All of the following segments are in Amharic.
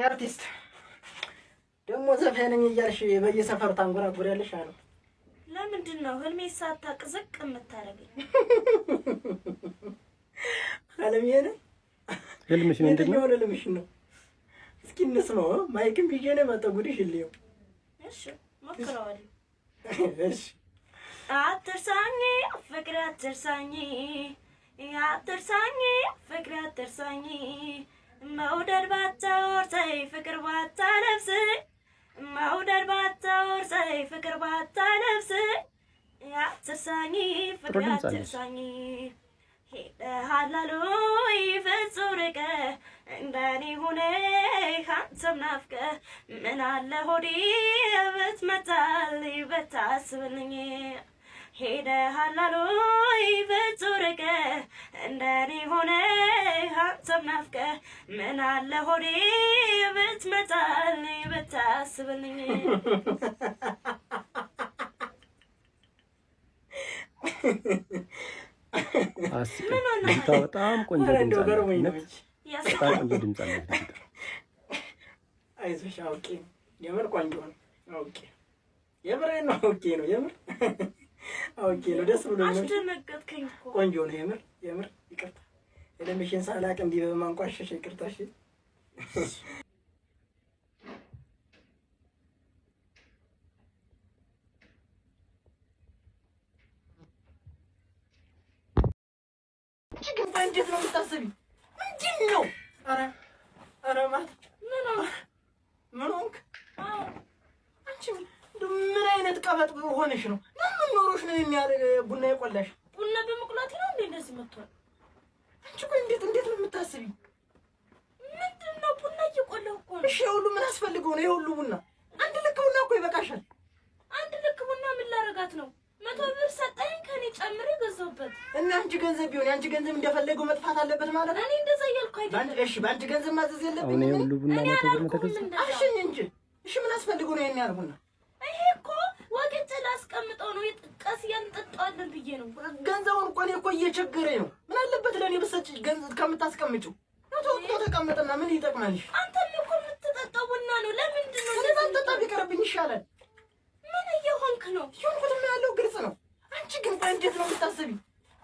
አርቲስት ደግሞ ዘፋኝ ነኝ እያልሽ በየሰፈሩ ታንጎራጉሪያለሽ አሉ። ለምንድን ነው ህልሜ ሳታቅ ዝቅ የምታደርገኝ? ህልሜን ህልምሽ ምንድን ነው? የትኛውን ህልምሽን ነው? እስኪ እንስማው። Mic ም ይዤ ነው የመጣው። ጉድሽ ልየው። እሺ ሞክረዋለሁ። እሺ። አትርሳኝ ፍቅሬ አትርሳኝ፣ አትርሳኝ ፍቅሬ አትርሳኝ፣ መውደድ ባታወርሰኝ ፍቅር ባታለብሰኝ፣ መውደድ ባታወርሰኝ ፍቅር ባታለብሰኝ፣ አትርሳኝ ፍቅሬ ድምፅ አለሽ። አትርሳኝ። ሄደሃል አሉኝ ፍጹም ርቀህ፣ እንደኔ ሆነህ አንተም ናፍቀህ፣ ምን አለ ሆዴ ብትመጣልኝ ብታስብልኝ። ሄደሃል አሉኝ ፍጹም ርቀህ፣ እንደኔ ሆነህ አንተም ናፍቀህ፣ ምን አለ ሆዴ ብትመጣልኝ ብታስብልኝ። አስቀኝ። ልጅቷ በጣም ቆንጆ ኧረ ድምፅ እንደው አላት። ገርሞኝ ነው እውነት እንጂ። በጣም ቆንጆ ድምፅ አላት ልጅቷ። አይዞሽ፣ አውቄ ነው። የምር ቆንጆ ነው። አውቄ የምሬን ነው። አውቄ ነው። የምር አውቄ ነው። ደስ ብሎኝ ነው። አስደነገጥከኝ እኮ። ቆንጆ ነው። የምር የምር ይቅርታ። የደምሽን ሳላቅ እንዲህ በማንቋሸሽ ይቅርታ። እሺ። አንቺ ግን እንዴት ነው የምታስቢ? ምንድን ነው? ኧረ ኧረ ማታ ምን ሆንክ? ምን ሆንክ? አዎ። አንቺ እንደው ምን አይነት ቀበጥ ሆነሽ ነው? ምን ኖሮሽ ነው የሚያደርግ ቡና የቆላሽ? ቡና በመቁላቴ ነው እንዴ እንደዚህ መጥቷል? አንቺ ቆይ እንዴት እንዴት ነው የምታስቢ? ምንድን ነው? ቡና እየቆላሁ እኮ ነው። እሺ የሁሉ ምን አስፈልገው ነው የሁሉ ቡና? አንድ ልክ ቡና እኮ ይበቃሻል። አንድ ልክ ቡና ምን ላረጋት ነው? 100 ብር ሰጠኝ፣ ከኔ ጨምሬ ገዛሁበት። እና አንቺ ገንዘብ ቢሆን የአንቺ ገንዘብ እንደፈለገው መጥፋት አለበት ማለት ነው? እኔ እንደዛ እያልኩ አይደለም። እሺ በአንቺ ገንዘብ ማዘዝ አሁን የለብኝም ይሄ እኔ? ሁሉ ቡና እኔ 100 ብር ነው አላልኩም ተገዛ? እንደዛ። አልሽኝ እንጂ። እሺ ምን አስፈልገው ነው ይሄን ያህል ቡና? ይሄ እኮ ወቅጬ ላስቀምጠው ነው፣ ቀስ እያልን እንጠጣዋለን ብዬ ነው። ገንዘቡን እኮ እኔ እኮ እየቸገረኝ ነው። ምን አለበት ለእኔ ብትሰጪ ገንዘብ ከምታስቀምጪው? ነው ተወቅጦ ተቀመጠና ምን ይጠቅማልሽ? አንተም እኮ የምትጠጣው ቡና ነው። ለምንድን ነው እኔ እንደዚህ? ባልጠጣ ቢቀርብኝ ይሻላል። ምን እየሆንክ ነው? የሆንኩትማ ያለው ግልጽ ነው። አንቺ ግን ቆይ እንዴት ነው የምታስቢ?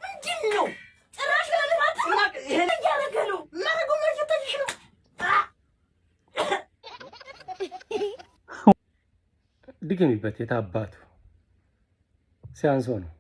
ምንድን ነው? ጭራሽ ለልፋት እና ይሄን እያደረገ ነው። ማድረጉማ እየታየሽ ነው። ድገሚበት። የታባቱ ሲያንሰው ነው።